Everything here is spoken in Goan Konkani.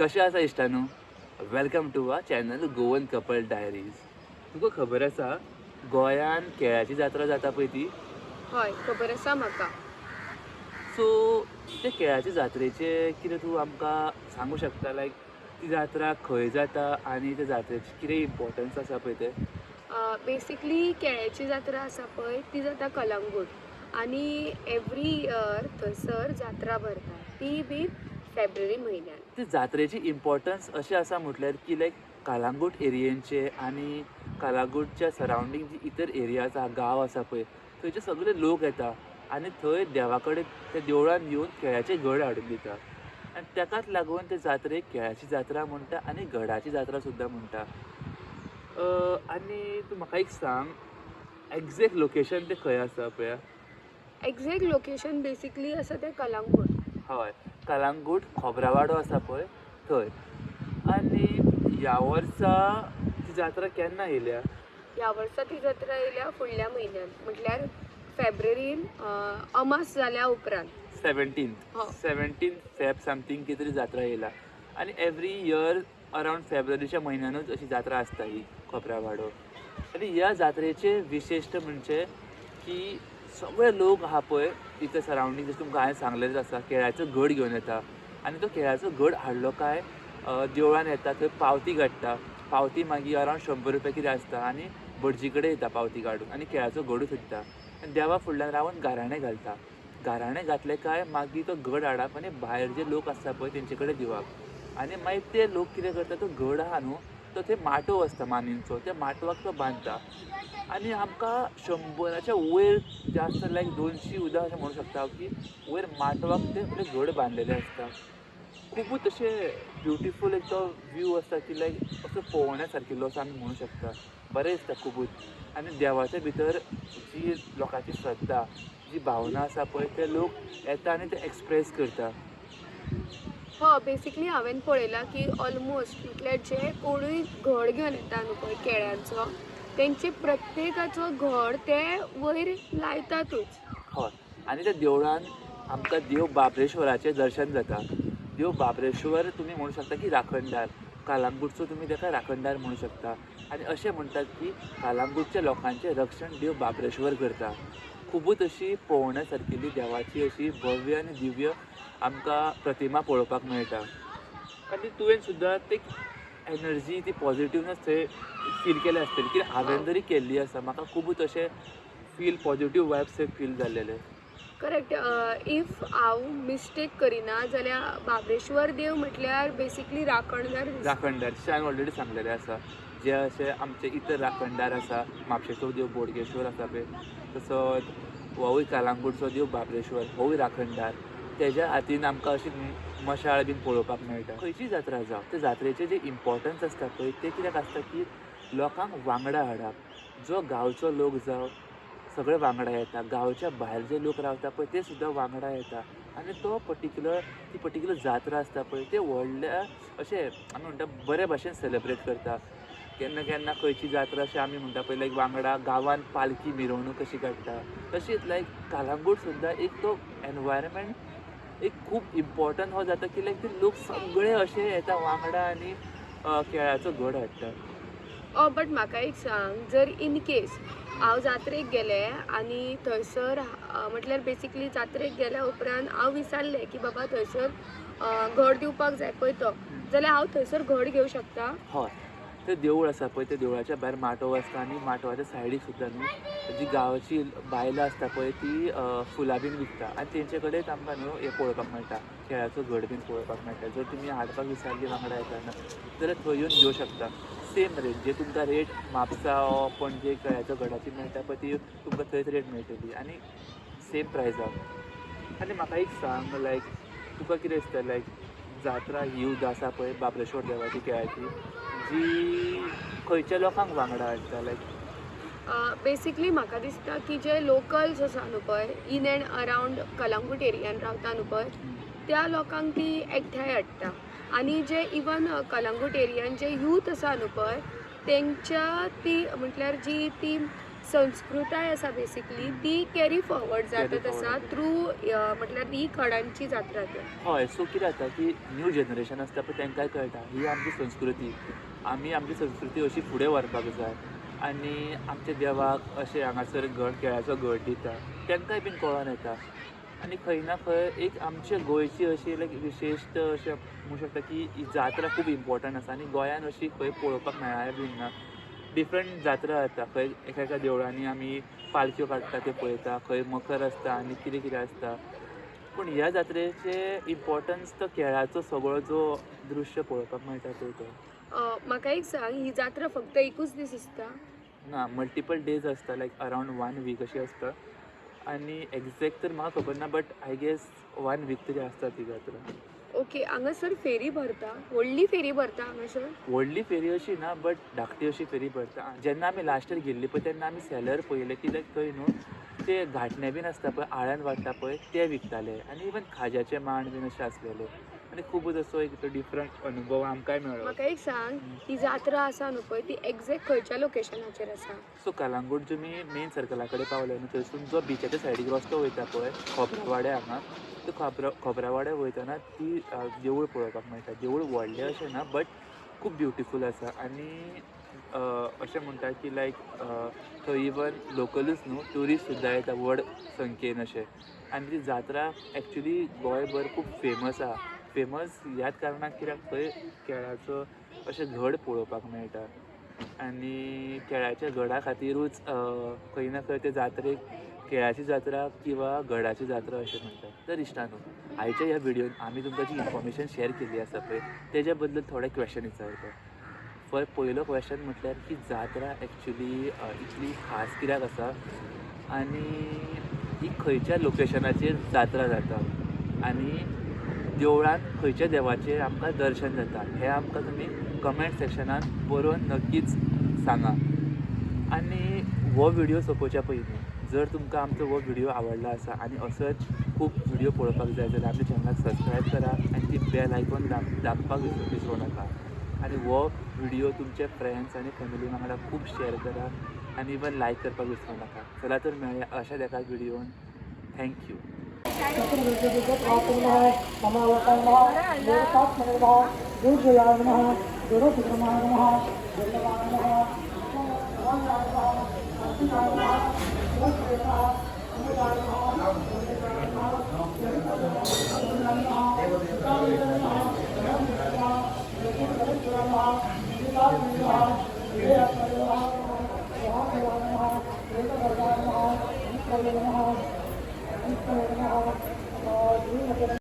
कशें आसा इश्टानू? Welcome to our channel Goan couple diaries. तुका खबर आसा गोंयान केळ्याची जात्रा जाता पळय ती? हय, खबर आसा म्हाका. सो ते केळ्याचे जात्रेचे कितें तूं आमकां सांगू शकता? लायक ती जात्रा खंय जाता आनी त्या जात्रेचें कितें इम्पोर्टन्स आसा पळय तें? बेसिकली केळ्याची जात्रा आसा पळय ती जाता कलंगूट आनी एवरी इयर थंयसर जात्रा भरता, ती बी फेब्रुवारी म्हयन्यान. ते जात्रेची इम्पोर्टन्स अशें आसा म्हटल्यार की लायक कालांगूट एरियेंचे आनी कालांगूटच्या सरावंडींग जी इतर एरिया आसा, गांव आसा पळय, थंयचे सगळे लोक येता आनी थंय देवा कडेन त्या देवळान येवन केळ्याचे घड हाडून दिता आनी ताकाच लागून ते जात्रेक केळ्याची जात्रा म्हणटा आनी घडाची जात्रा सुद्दां म्हणटा. आनी तूं म्हाका एक सांग, एग्जॅक्ट लोकेशन तें खंय आसा पळया? एग्जॅक्ट लोकेशन बेसिकली आसा तें कलंगूट. हय, कलांगूट खोबरावाडो आसा पळय थंय. आनी ह्या वर्सा ती जात्रा केन्ना येयल्या? ह्या वर्सा ती जात्रा येयल्या फुडल्या म्हयन्यान, म्हटल्यार फेब्रुवारीन अमास जाल्या उपरांत. 17th. हय. 17 फेब समथींग कितें तरी जात्रा येयला आनी एवरी इयर अरावंड फेब्रुवारीच्या म्हयन्यानूच अशी जात्रा आसता ही खोबरावाडो. आनी ह्या जात्रेचें विशेश्ट म्हणजे की सगळे लोक आहा पळय इतर सरावंडींग, जशें तुमकां हांवें सांगलेलेच आसा, केळ्याचो घड घेवन येता आनी तो केळ्याचो घड हाडलो काय देवळान येता, थंय पावती काडटा. पावती मागीर अरावंड 100 रुपया कितें आसता आनी भटजी कडेन येता पावती काडून आनी केळ्याचो घडूच दिता आनी देवा फुडल्यान रावन गाराणें घालता. गाराणें घातलें काय मागीर तो घड हाडप आनी भायर जे लोक आसता पळय तेंचे कडेन दिवप आनी मागीर ते लोक कितें करता, तो घड आहा न्हू तो थंय माटोव आसता मानींचो, त्या माटवाक तो बांदता आनी आमकां 100च्या वयर जास्त लायक 200 उदां अशें म्हणू शकता हांव की वयर माटवाक ते आपले घड बांदलेले आसता. खुबूच अशें ब्युटिफूल एक तो व्यू आसता की लायक असो पळोवण्या सारकिल्लो असो आमी म्हणू शकता. बरें दिसता खुबूच. आनी देवाच्या भितर जी लोकांची श्रद्धा, जी भावना आसा पळय, ते लोक येता आनी ते एक्सप्रेस करता. हय, बेसिकली हांवें पळयलां की ऑलमोस्ट म्हटल्यार जे कोणूय घड घेवन येता न्हू पळय केळ्यांचो, तेंचे प्रत्येकाचो घड ते वयर लायतातूच. हय, आनी त्या देवळान आमकां देव बाबरेश्वराचें दर्शन जाता. देव बाबरेश्वर तुमी म्हणू शकता की राखणदार, कालांगूटचो तुमी ताका राखणदार म्हणू शकता. आनी अशें म्हणटात की कालांगूटच्या लोकांचें रक्षण देव बाबरेश्वर करता. खुबूच अशी पळोवण्या सारकेली देवाची अशी भव्य आनी दिव्य आमकां प्रतिमा पळोवपाक मेळटा. आनी तुवें सुद्दां ते एनर्जी, ती पॉजिटिवनस थंय फील केल्या आसतली, कित्याक हांवें तरी केल्ली आसा. म्हाका खुबूच अशें फील पॉजिटीव वायब्स थंय फील जाल्लेले. करेक्ट. If हांव मिस्टेक करिना जाल्यार बाबरेश्वर देव म्हटल्यार बेसिकली राखणदार दिसता. राखणदार जशें हांवें ऑलरेडी सांगलेलें आसा, जे अशे आमचे इतर राखणदार आसा, म्हापशेचो देव बोडगेश्वर आसा पळय, तसोच होवूय कालांगूटचो देव बाबरेश्वर होवूय राखणदार. तेज्या हातीन आमकां अशी मशाल बीन पळोवपाक मेळटा. खंयचीय जात्रा जावं, ते जात्रेचें जें इम्पोर्टन्स आसता पळय तें कित्याक आसता की लोकांक वांगडा हाडप. जो गांवचो लोक जावं सगळे वांगडा येता, गांवच्या भायर जे लोक रावता पळय ते सुद्दां वांगडा येता आनी तो पर्टिक्युलर ती पर्टिक्युलर जात्रा आसता पळय ते व्हडल्या अशें आमी म्हणटा बरे भाशेन सेलेब्रेट करता. केन्ना केन्ना खंयची जात्रा अशें आमी म्हणटा पळय लायक वांगडा गांवान पालखी मिरवणूक कशी काडटा, तशीच लायक कालांगूट सुद्दां एक तो एनवायरमेंट एक खूब इम्पोर्टंट हो जाता की लायक ते लोक सगळे अशे येता वांगडा आनी केळ्याचो घड हाडटा. बट म्हाका एक सांग, जर इन केस हांव जात्रेक गेलें आनी थंयसर म्हटल्यार बेसिकली जात्रेक गेल्या उपरांत हांव विचारलें की बाबा थंयसर घड दिवपाक जाय पळय तो, जाल्यार हांव थंयसर घड घेवं शकता? हय, तें देवूळ आसा पळय त्या देवळाच्या भायर माटोव आसता आनी माटवाच्या सायडीक सुद्दां न्हू जी गांवची बायलां आसता पळय ती फुलां बीन विकता आनी तेंचे कडेन आमकां न्हू हें पळोवपाक मेळटा, केळ्याचो घड बीन पळोवपाक मेळटा. जर तुमी हाडपाक विसरली वांगडा येताना जाल्यार थंय येवन घेवं शकता. सेम रेट जे तुमकां रेट म्हापसा वो पणजे केळ्याच्या घडाची मेळटा पळय ती तुमकां थंयच रेट मेळटली आनी सेम प्रायजाक. आनी म्हाका एक सांग, लायक तुका कितें दिसता, लायक जात्रा ही उदां आसा पळय बाबरेश्वर देवाची केळ्याची, जी खंयच्या लोकांक वांगडा हाडटा? लायक बेसिकली म्हाका दिसता की जे लोकल्स आसा न्हू पळय इन एंड अरावंड कलंगूट एरियान रावता न्हू पळय त्या लोकांक ती एकठांय हाडटा आनी जे इवन कलंगूट एरियान जे यूथ आसा न्हू पळय तेंच्या ती म्हटल्यार जी ती संस्कृताय आसा बेसिकली ती कॅरी फॉरवर्ड Carry जातत आसा forward. Through म्हटल्यार ही खडांची जात्रा ती. हय, सो कितें जाता की न्यू जनरेशन आसता पळय तांकांय कळटा ही आमची संस्कृती, आमी आमची संस्कृती अशी फुडें व्हरपाक जाय आनी आमच्या देवाक अशें हांगासर घड केळ्याचो घड दिता तांकांय बीन कळोन येता. आनी खंय ना खंय एक आमच्या गोंयची अशी लायक विशेश्ट अशें म्हणू शकता की ही जात्रा खूब इम्पॉर्टंट आसा आनी गोंयान अशी खंय पळोवपाक मेळना बीन ना. डिफरंट जात्रा जाता खंय एका एका देवळांनी आमी पालख्यो काडटा त्यो पळयता, खंय मखर आसता आनी कितें कितें आसता. पूण ह्या जात्रेचें इम्पॉर्टन्स तो केळ्याचो सगळो जो दृश्य पळोवपाक मेळटा पळय तो. म्हाका एक सांग, ही जात्रा फक्त एकूच दीस आसता? ना, मल्टिपल डेज आसता, लायक अरावंड वन वीक अशी आसता आनी एग्जॅक्ट तर म्हाका खबर ना but I guess one week तरी आसता ती जात्रा. ओके, हांगासर फेरी भरता, व्हडली फेरी भरता हांगासर? व्हडली फेरी अशी ना बट धाकटी अशी फेरी भरता. जेन्ना आमी लास्ट इयर गेल्ली पळय तेन्ना आमी सेलर पळयले की लायक थंय न्हू ते घाटणे बीन आसता पळय आळ्यान वांट्टा पळय ते विकताले आनी इवन खाज्याचे मांड बीन अशे आसलेले आनी खुबूच असो एक तो डिफरंट अनुभव आमकांय मेळ्ळो. म्हाका एक सांग, ही जात्रा आसा न्हू पळय ती एग्जॅक्ट खंयच्या लोकेशनाचेर आसा? सो कलांगूट तुमी मेन सर्कला कडेन पावले न्हू थंयसून जो बिचाच्या सायडीक रस्तो वयता पळय खोबरावाडे हांगा, तो खोबरावाडे वयतना ती देवूळ पळोवपाक मेळटा. देवूळ व्हडलें अशें ना बट खूब ब्युटिफूल आसा आनी अशें म्हणटा की लायक थंय इवन लोकलूच न्हू ट्युरिस्ट सुद्दां येता व्हड संख्येन अशें. आनी ती जात्रा एक्चुली गोंयभर खूब फेमस आहा. फेमस ह्याच कारणाक कित्याक थंय केळ्याचो अशें घड पळोवपाक मेळटा आनी केळ्याच्या घडा खातीरूच खंय ना खंय ते जात्रेक केळ्याची जात्रा किंवा घडाची जात्रा अशें म्हणटात. तर इश्टांनो, आयच्या ह्या व्हिडियोन आमी तुमकां जी इन्फॉर्मेशन शेअर केल्ली आसा पळय तेज्या बद्दल थोडे क्वेश्चन विचारता. फॉर पयलो क्वेश्चन म्हटल्यार की जात्रा एक्चुली इतली खास कित्याक आसा आनी ही खंयच्या लोकेशनाचेर जात्रा जाता आनी देवळान खंयच्या देवाचेर आमकां दर्शन जाता हें आमकां तुमी कमेंट सेक्शनान बरोवन नक्कीच सांगा. आनी हो व्हिडियो सोंपोवच्या पयलीं जर तुमकां आमचो हो व्हिडियो आवडलो आसा आनी असोच खूब व्हिडियो पळोवपाक जाय जाल्यार आमच्या चॅनलाक सबस्क्रायब करा आनी ती बेल आयकॉन दाबपाक विसरूं नाका. आनी हो व्हिडियो तुमचे फ्रेंड्स आनी फॅमिली वांगडा खूब शेअर करा आनी इवन लायक करपाक विसरूं नाका. चला तर मेळया अशाच एका व्हिडियोन. Thank you.